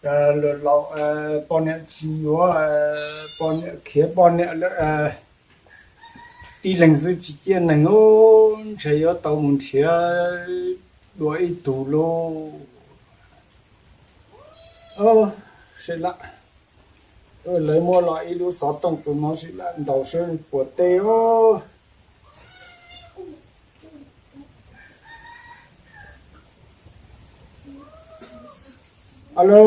Lwm laus poj niam tsis yuav, poj niam khiav poj niam lawm, tib leeg xwb tsis ciaj neeg ub, ntshe yuav tau mus nrhiav dua ib tug lauj. Sawv lawm, lawv muab los ib lub xov tooj tus no sawv lawm ntaus seb puas teb os. Alo,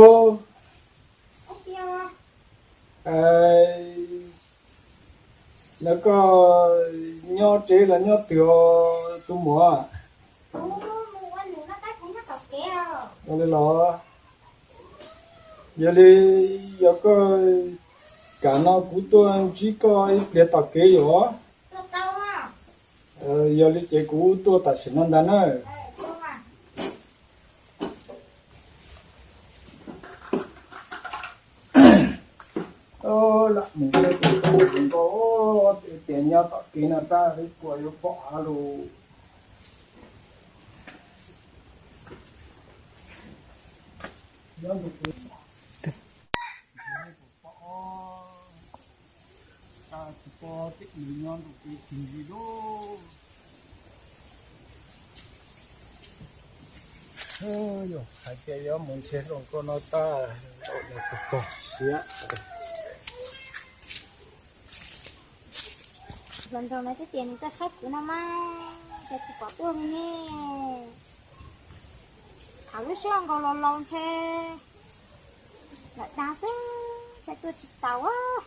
no koj nyob tsev los nyob twg os tus muam? Ua li los, yog li, yog koj kam no kuv tuaj ntsib koj ib pliag tom kev yom. Yog li ces kuv tuaj tam sim no ntag na. Lam mus thiab tus nkauj, tias nyob tom kev no tab kuv yuav pom av lus. Hais tias yuav mus nrhiav zoo nkauj no tab txog txog siab. Hluas nraug no twb tias nws tuaj saib kuv no mas, cas tsis pom tuaj li ne. Tham lub suab nkaus los laus ntshe lawm dag xwb, ntshe tuaj tsis taus.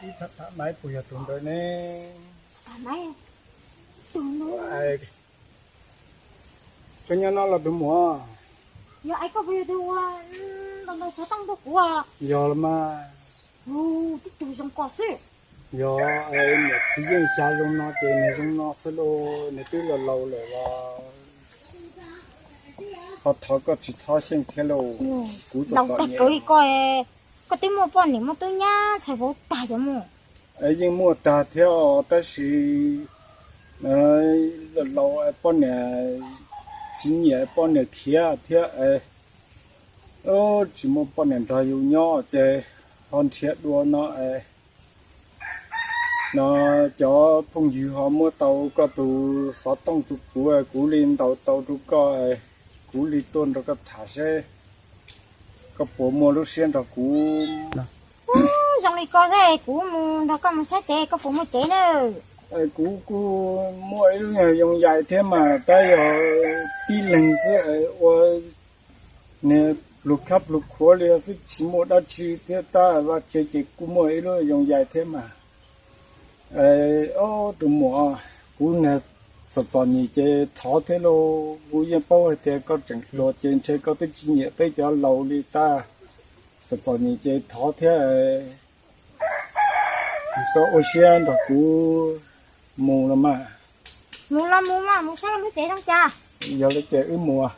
Ib tham tham maiv puas yog tus ntawd ne? Koj nyob no los tus muam? Yog es koj puas yog tus ua ntau ntau xov tooj tuaj kuv? Yog los mas. Tib tug zoo ko xwb. Yog, niam txiv yeej xav zoo no ces nws zoo no xwb lauj, nws twb laus laus lawm los ho thov koj tsis txhob xyeej thiab lauj. Kuv txom txom nyem li koj, koj twb muaj poj niam muaj tub nyab ntxhais vauv tag cov mus. Yeej muaj tag thiab os, tab sis laus laus poj niam tsis nyiam poj niam khiav thiab, tsis muaj poj niam nrog yus nyob ces ho nrhiav dua no. No cov phooj ywg ho muab tau koj tus xov tooj rau kuv, kuv li ntaus tau rau koj, kuv li tuaj nrog koj tham seb koj puas muaj lub siab nrog kuv. Zoo li koj thiab, kuv mus nrog koj mus saib tsev, koj puas muaj tsev na? Kuv kuj muaj ib lub nyuag yoo yais thiab mas, tab yog tib leeg xwb ua niag pluag khab pluag khuav li xwb, tsis muaj dab tsi thiab, tab vaj tsev ces kuj muaj ib lub yoo yais thiab mas. Ob tus muam, kuv niag txom txom nyem ces thov thiab lauj, kuv yeej paub hais tias koj tseem hluas ces ntshe koj twb tsis nyiam peb cov laus li tab, txom txom nyem ces thov thiab, koj ua siab nrog kuv mus los mas. Mus los mus mas, mus saib lub tsev zoo cas. Yog li ces wb mus,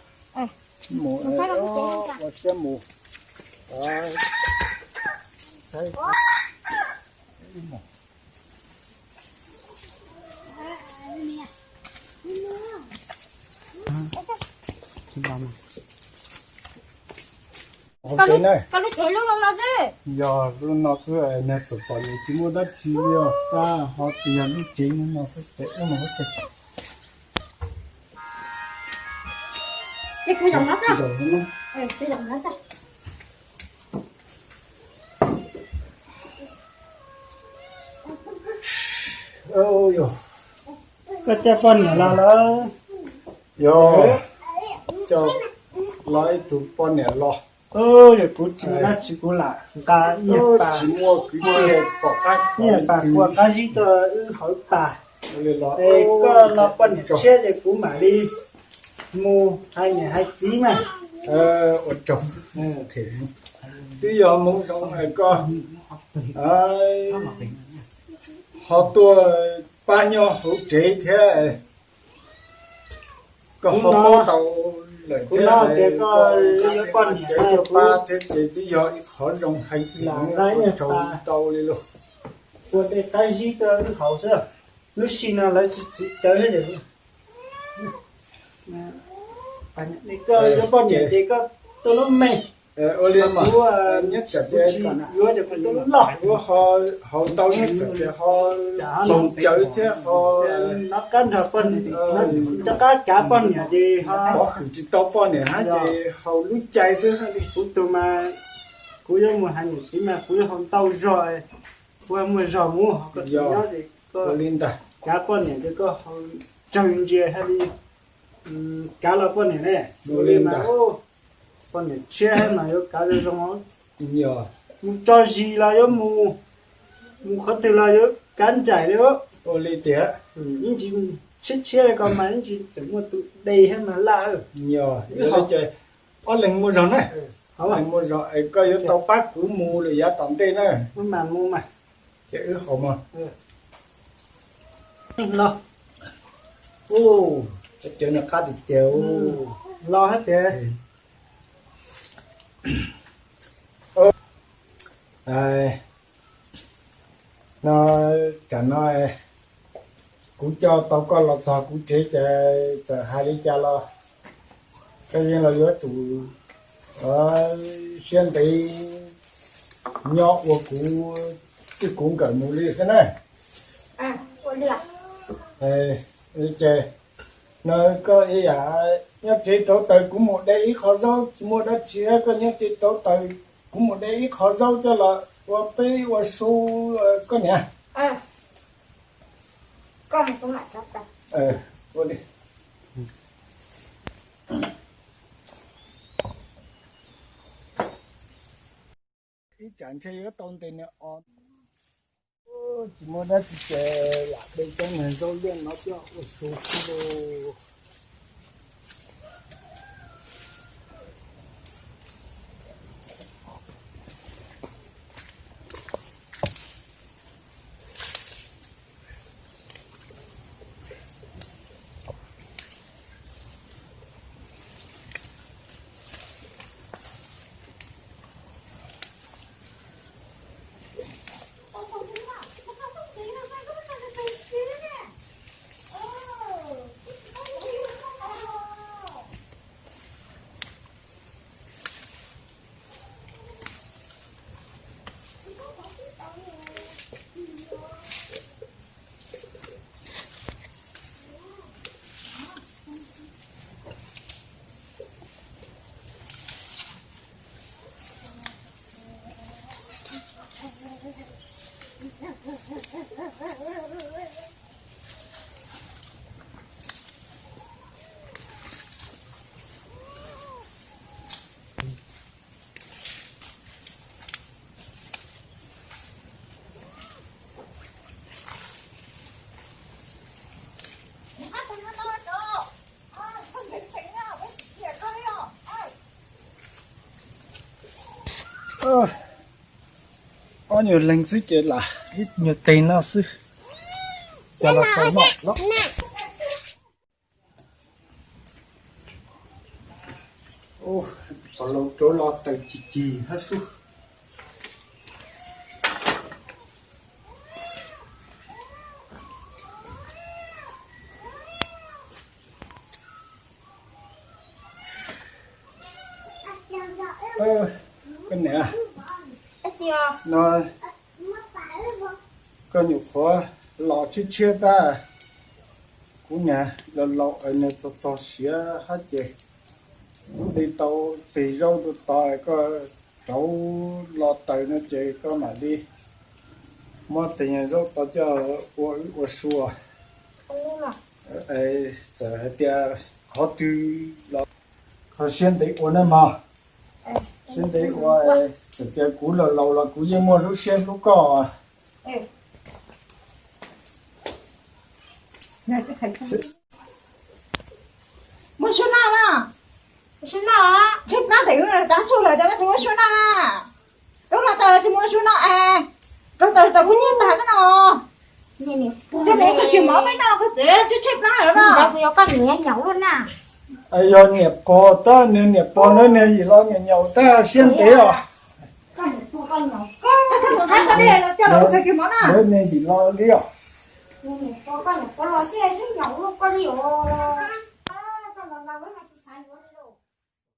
mus ua siab mus. Hauv tsev na. Yog lub no xwb, niag txom txom nyem tsis muaj dab tsi li os, tab ho tsis yog lub tsev no xwb ces wb mus hauv tsev. Koj coj poj niam los lawm? Yog, coj los ib tug poj niam los. Yog kuv tsis muaj dab tsi kuv lam nqa ib nyuag pas, ib nyuag pas kua qab zib tuaj wb hauv pas. Es koj los poj niam tshiab ces kuv mam li mus hais niam hais txiv mas. Ua tsaug, twb yog hmoov zoo koj ho tuaj pab nyob hauv tsev thiab. Koj ho paub tau lawm thiab, koj yuav poj niam thiab ces twb yog ib qhov zoo heev, ua tsaug ntau li lauj. Ua tej qab zib tuaj wb hauv xwb, lub sij no lawv tsis txwv cawv thiab. Koj yuav poj niam ces koj tuaj lub me, ua li mas, nyob tsam tias yuav ces kuv tuaj lub loj, kuv ho haus ntau nyob tsam tias ho haus cawv thiab ho nov qab nrog poj niam, nov qab kav poj niam ces ho pov hwm tsis tau poj niam hab ces haus lub cai xwb li. Kuv tus mas kuv yuav mus hais niam txiv mas kuv yuav haus ntau zog, kuv muaj zog mus, koj nyob ces koj kav poj niam ces koj haus tsawg ntsia hab li. Kav los poj niam ne, ua li mas poj niam tshiab mas yuav kav zoo zoo, mus tso zis los yuav mus, mus qhov twg los yuav kav nraim li. Ua li tias ib ntsis tshiab tshiab ko mas ib ntsis tseem muaj tus de thiab mas laj. Yog li ces ob leeg muaj zog na, ob leeg muaj zog es koj yuav tau pab kuv mus lawm yav tom ntej na. Ces wb haus mog. Cov nws qab tiag tiag. Los hab tias no, tam no kuv coj tau koj los txog kuv tsev ces txawm hais li cas los koj yeej los yuav tsum siab ntev nyob ua kuv txij kuv nkawm mus li xwb na. Ces no koj ib yam nyob tsev rauv taws kuv mus de ib qho zaub, tsis muaj dab tsi, koj nyob tsev rauv taws kuv mus de ib qho zaub coj los ua peb ua su koj niam. Ib tsam ntshe yuav tau ntes nws os. Tsis muaj dab tsi ces lam de cov niag zaub liaj no coj ua su xwb lauj. Ob nyuag leeg xwb ces lam ib nyuag teg no xwb. Cov los txog noj los. Ua laus rauv los taws cig cig hab sub. Koj niam, no koj nyuam qhuav los tshiab tshiab tag, kuv niam laus laus es nws txog txog siav hab ces kuv de tau tes zaub rau tod, koj rauv los taws no ces koj mam li muab tes zaub tod coj ua wb ua sua. Txawm hais tias qhov twg los koj siab ntev ua nawb mog. Siab ntev ua, txawm tias kuv laus laus los kuv yeej muaj lub siab hlub koj. Muab sua noj na. Tshaib plab tes tav su lawm, tab sis muab sua noj na. Rauv los taws tsis muab sua noj es, rauv taws tau kuv nyiaj tag xwb no. Tej mus khaws cwg mov peb noj koj tsev tshaib plab lawm no. Yog niam pog tab, niag niam pog na, niag yim los niam nyaum tab siab ntev os. Niag yim los li os.